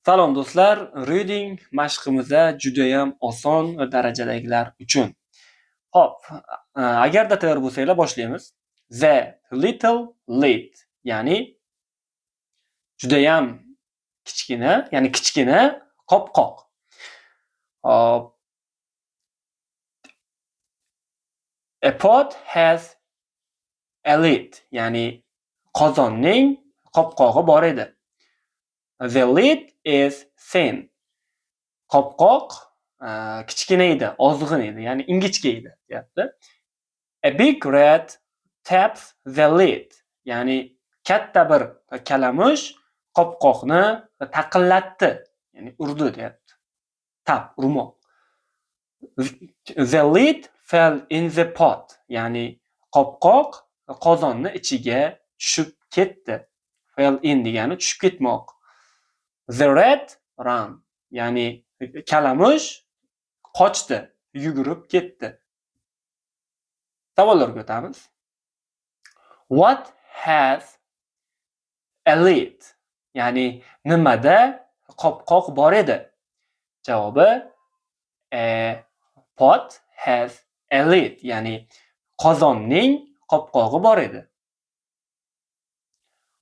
Salom, do'stlar, reading mashqimizda judayam oson darajadagilar uchun. Xo'p, agarda tayyor bo'lsanglar, boshlaymiz. The little lid, ya'ni judayam kichkina, ya'ni kichkina qopqoq. Xo'p. A pot has a lid, ya'ni qozonning qopqog'i bor edi. The lid is thin. Qopqoq kichkina edi, ozg'in edi, ya'ni ingichka edi, deyapti. A big rat taps the lid. Ya'ni katta bir kalamush qopqoqni taqillatdi, ya'ni urdi, deyapti. Tap, urmoq. The lid fell in the pot. Ya'ni qopqoq qozonni ichiga tushib ketdi. Fell in degani tushib ketmoq. The rat ran. Ya'ni kalamush qochdi, yugurib ketdi. Savollarga o'tamiz. What has a lid? Ya'ni nimada qopqoq bor edi? Javobi: A pot has a lid. Ya'ni qozonning qopqog'i bor edi.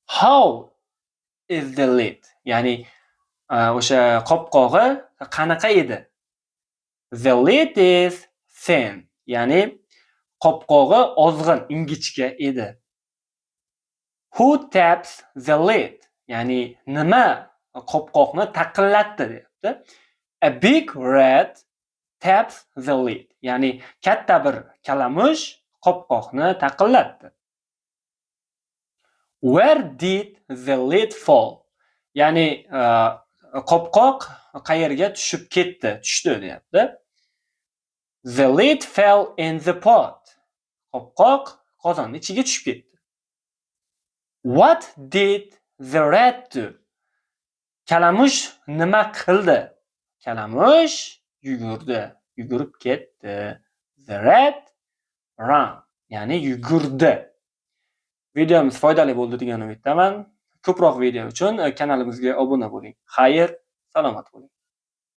How is the lid? Ya'ni o'sha qopqog'i qanaqa edi? The lid is thin. Ya'ni qopqog'i ozg'in, ingichka edi. Who taps the lid? Ya'ni nima qopqoqni taqillatdi, deyapti. A big rat taps the lid. Ya'ni katta bir kalamush qopqoqni taqillatdi. Where did the lid fall? Ya'ni qopqoq qayerga tushib ketdi, tushdi, deyapti. The lid fell in the pot. Qopqoq qozonni ichiga tushib ketdi. What did the rat do? Kalamush nima qildi? Kalamush yugurdi, yugurib ketdi. The rat ran, ya'ni yugurdi. Videomiz foydali bo'ldi degan umiddaman. Ko'proq video uchun kanalimizga obuna bo'ling. Xayr, salomat bo'ling.